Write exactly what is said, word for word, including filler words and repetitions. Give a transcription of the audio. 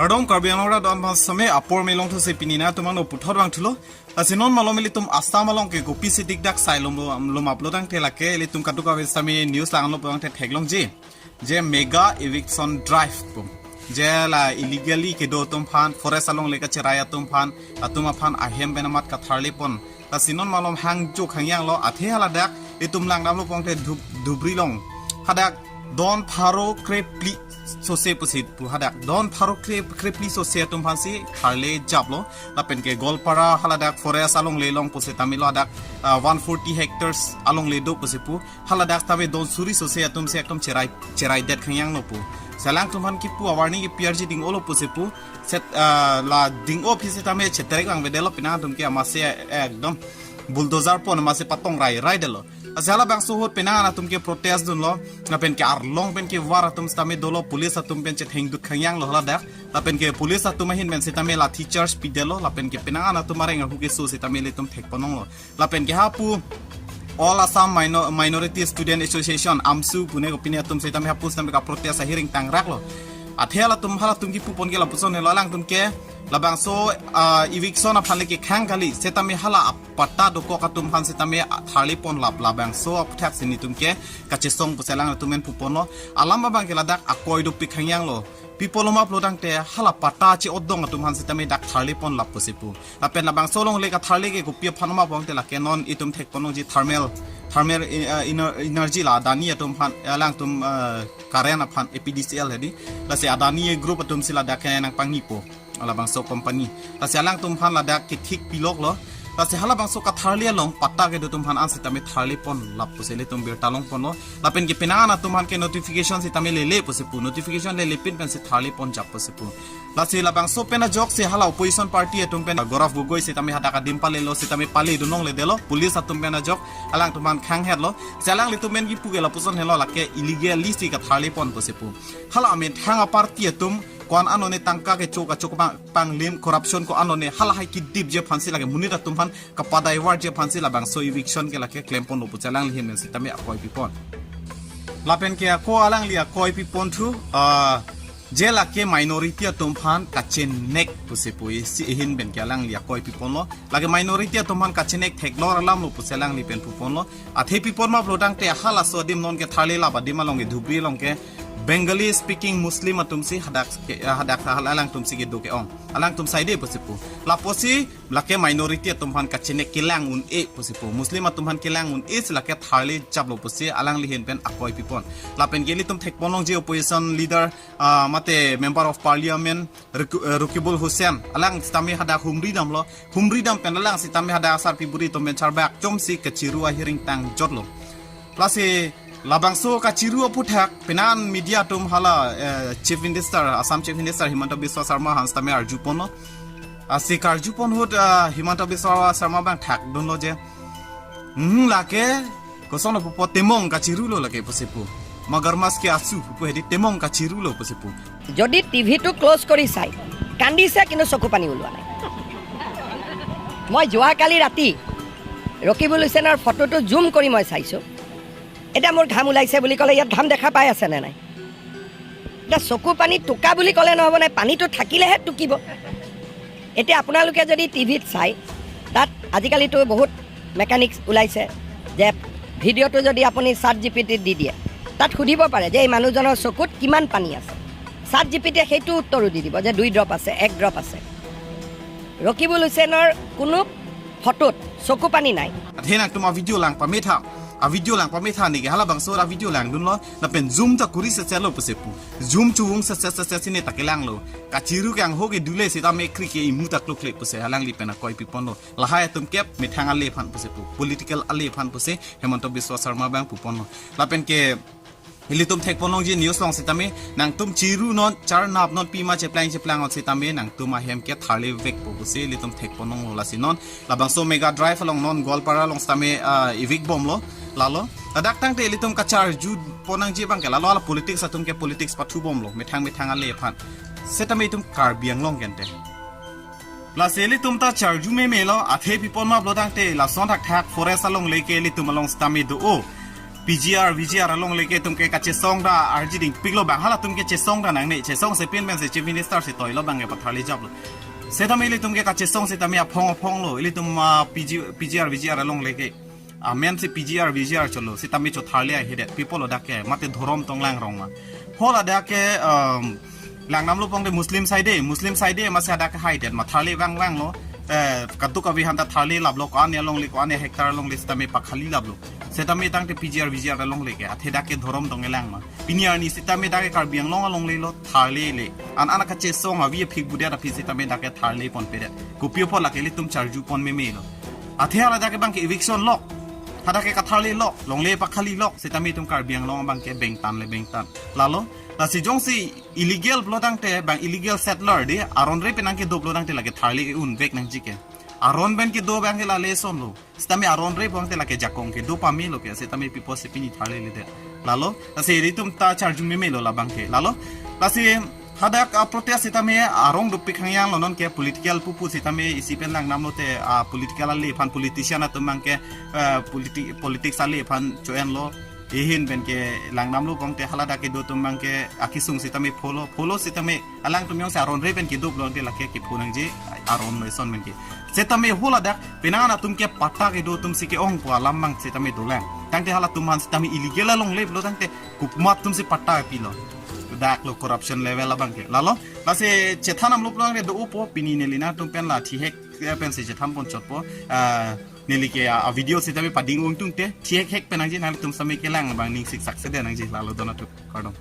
Kardom Karbi Anglong arat do-an aphan sitame apor me longthu si pini nangtum aphan puthot vangthulo. Lasi non malom ilitum Assam along ke kopisi dikdak sai lom lom aplo tangte lake ilitum kadokave sitame news langlo pulote theklongji. Je mega eviction drive pu. Je la illegally kedo atum aphan, forest alongle kacherai atum aphan, latum aphan ahem pen amat katharlepon. Lasi non malom hangjo khangyang lo, athe haladak itum langdamlo pulote Dhub-, Dhubri along. Hadak don pharo krephli sose pusi pu hadak. Don pharo kre-, krephli sose atum aphansi tharle japlo. Lapen ke Goalpara haladak forest alongle along pusitame lo hadak, ah, one forty hectares alongle do pusi pu. Haladak tame don suri sose atum si ekdom cherai, cherai det khangyang lo pu. Lasi alangtum aphan kipu a-warning kipi arji ding-olo pusi pu. Set, ah, la ding-o aphi sitame cheterek lang vedetlo penang atum ke amatsi ekdom bulldozer pon amatsi patong rai rai detlo. Lasi halabangso ahut penang atum ke protest dunlo. Lapen ke arlong pen ke war atum sitame dolo, police atum pen chethengduk khangyang lo haladak. Lapen ke police atum ahin pen sitame lathi charge pidetlo. Lapen ke penang atum areng ahu keso sitame ilitum thekponlonglo. Lapen ke hapu All Assam Minor-, Minority Student Association, AMSU pune kopine atum sitame hapu sitame kaprotest ahiring tangraklo. Athe halatum, halatum kipupon ke lapuson helo, alangtum ke labangso, ah, eviction aphan le kekhang kali, sitame hala apatta dokok atum aphan sitame tharlepon lap, labangso aphuthak si nelitum ke kachesong pusi alangtum pen puponlo. Alam abang ke ladak akoi dopik khangyang lo. Pi apotlo ma pulo tangte hala patta che-odong atum aphan sitame dak tharlepon lap pusi pu. Lapen labangso alongle katharle ke kopi aphan ma pulote lake non itum thekponlongji thermal, thermal, eh, ener-, energy la Adani atum aphan, eh, alangtum, eh, current aphan APDCL hedi. Lasi Adani group atum si ladak ke nangpangnipo. Halabangso company. Lasi alangtum aphan ladak kethik piloklo. Lasi halabangso katharle along patta kedo atum aphan an sitame tharlepon lap pusi ilitum birta longponlo. Lapen ke penang atum aphan ke notification sitame lele pusi pu. Notification lelepin pensi tharlepon jap pusi pu. Lasi labangso pen ajoksi hala opposition party atum pen Gaurav Gogoi sitame hadak adim palelo sitame pale dunlongledetlo. Police atum pen ajok alangtum aphan khanghetlo. Lasi alanglitum pen kipu ke lapuson helo lake illegally si katharlepon pusi pu. Hala amethang a-party atum ko-an anone tangka kecho kacho pang, panglim corruption ko-an anone halahai kidipji aphansi lake monit atum aphan kapadaivarji aphansi labangso eviction ke lake klemponlo pusi alangli ahin pen sitame akoi pipon. Lapen ke ako alangli akoi piponthu, ah, je lake minority atum aphan kachenek pusi pu isi ahin pen ke alangli akoi piponlo. Lake minority atum aphan kachenek theklong alamlo pusi alangli pen puponlo. Athe pipon ma pulo tangte halaso adim non ketharle lap adim along ke Dhubri along ke Bengali speaking Muslim atum si hadak ke, hadak halangtum si kedo ke-ong. Alangtum side pusi pu. Lapusi lake minority atum aphan kachenek kelang un-e pusi pu. Muslim atum aphan kelang un-e si lake tharle japlo pusi alangli ahin pen akoi pipon. Lapen ke ilitum thekponlongji opposition leader, ah, mate member of parliament, Ruk-, eh, Rokibul Hussain. Alang sitame hadak humri damlo. Humri dam pen alang sitame hadak asarpi buri atum pen charbak chomsi kachiru ahiring tangjotlo. Lasi labangso kachiru aphuthak penang media atum hala, eh, Chief Minister, Assam Chief Minister Himanta Biswa Sarma aphan sitame arjuponlo. Lasi karjupon ahut, eh, Himanta Biswa Sarma abang thakdunlo je, hmm, lake kosonlo pupo, temong kachirulo lake pusi pu. Magarmas ke asu pupo hedi, temong kachirulo pusi pu. যদি টিভিটো ক্ল'জ কৰি চাই, কান্দিছে কিন্তু চকু পানী ওলোৱা নাই। মই যোৱাকালি ৰাতি ৰকিবুল হুছেইনৰ ফটোটো জুম কৰি মই চাইছোঁ। এতিয়া মোৰ ঘাম ওলাইছে বুলি ক'লে ইয়াত ঘাম দেখা পাই আছে নে নাই? এতিয়া চকু পানী টুকা বুলি ক'লে নহ'ব নে, পানীটো থাকিলেহে টুকিব। এতিয়া আপোনালোকে যদি টিভিত চাই, তাত আজিকালিতো বহুত মেকানিক্স ওলাইছে যে ভিডিঅ'টো যদি আপুনি ছাট জি পি টিত দি দিয়ে, তাত সুধিব পাৰে যে এই মানুহজনৰ চকুত কিমান পানী আছে। ছাট জি পি টিয়ে সেইটো উত্তৰো দি দিব যে দুই ড্ৰপ আছে, এক ড্ৰপ আছে। ৰকিবুল হুছেইনৰ কোনো ফটোত চকু পানী নাই। Athe nangtum a-video lang pametha. A-video lang pametha neke halabangso a-video langdunlo. Lapen zoom ta kuri sese lo pusi pu. Zoom chuwung sese sese si ne ta kelanglo. Kachiru ke angho ke dule sitame kri ke imu ta klokle pusi alangli pen akoi piponlo. Lahai atum kep methang ale aphan pusi pu. Political ale aphan pusi Himanta Biswa Sarma abang puponlo. Lapen ke ilitum thekponlongji news along sitame nangtum chiru non, charnap non, pima cheplang cheplang ot sitame nangtum ahem ke tharle vekpo pusi ilitum thekponlonglo. Lasi non labangso mega drive along non Goalpara along sitame, ah, evict bomlo lalo. Ladak tangte ilitum kacharjupon nangji abang ke lalo, hala politics atum ke politics pathu bomlo methang methang ale aphan. Sitame itum Karbi Anglong kente. Lasi ilitum ta charju memelo, athe pipon ma pulo tangte lason thakthak forest alongle ke ilitum along sitame do-o. P G R, V G R alongle ke itum ke kachesong ta arjiding piklo bang, halatum ke chesong ta nangne, chesong si pin pensi Chief Minister si toilo bang ke patharli japlo. Setame ilitum ke kachesong setame aphong aphonglo, ilitum, ah, P G, P G R, V G R alongle ke. Amen si P G R, V G R cholo, setame chotharli ahedet, people lo dak ke, mate dhorom tong langrong ma. Hala dak ke, um, Langnamlo pong de Muslim side, Muslim side masi hadak ke haidet, ma tharli vang vanglo, eh, kaduk avi hanta tharli laplo, ko-an alongle, ko-an hectare alongle, setame pakhali laplo. Setame tangte P G R, V G R alongle ke, athe dak ke dhorom tong elang ma. Pini arni setame dak ke Karbi Anglong alongle lo, tharli le. An an kachesong avi aphik budet aphi setame dak ke tharli ponpedet. Kopi apot lake ilitum charju pon memelo. Athe hala dak ke bang ke eviction lok. Hadak ke katharli lok, longle pakhali lok, setame itum Karbi Anglong bang ke bengtan le bengtan. Lalo, lasi jongsi illegal pulo tangte, bang illegal settler de, aron re penang kedo pulo tangte lake tharli un vek nangji ke. Aron pen kedo bang ke lale sonlo. Setame aron re pulo tangte lake jakong kedo pamelo ke, setame people si pini tharli le de. Lalo, lasi ilitum ta charju memelo labang ke. Lalo, lasi hadak, ah, protest setame arong dopik hangyang lo non ke political pupu setame isi pen langnamlo te, ah, political ale aphan politician atum bang ke, eh, politi-, politics ale aphan cho-enlo. Ihin pen ke langnamlo pong te hala dak kedo atum bang ke akisung setame pholo, pholo setame alangtum jongsi aron re pen kedo pulo te lake kephu nangji aron lo eson pen ke. Setame hala dak penang atum ke patta kedo atum si ke-ongpo alam bang setame dolang. Tangte halatum aphan setame illegal alongle pulo tangte komat atum si patta pilo. Dak lo corruption level abang ke. Lalo, lasi chethan amlo pulo tangte do-opo pini neli nangtum pen la thihek, eh, pensi chethan ponchotpo. Ah, neli ke, ah, video setame pading ungtung te, thihek hek pen nangji, nangtum setame kelang bang ning sik sakse de nangji, lalo donatum. Kardom.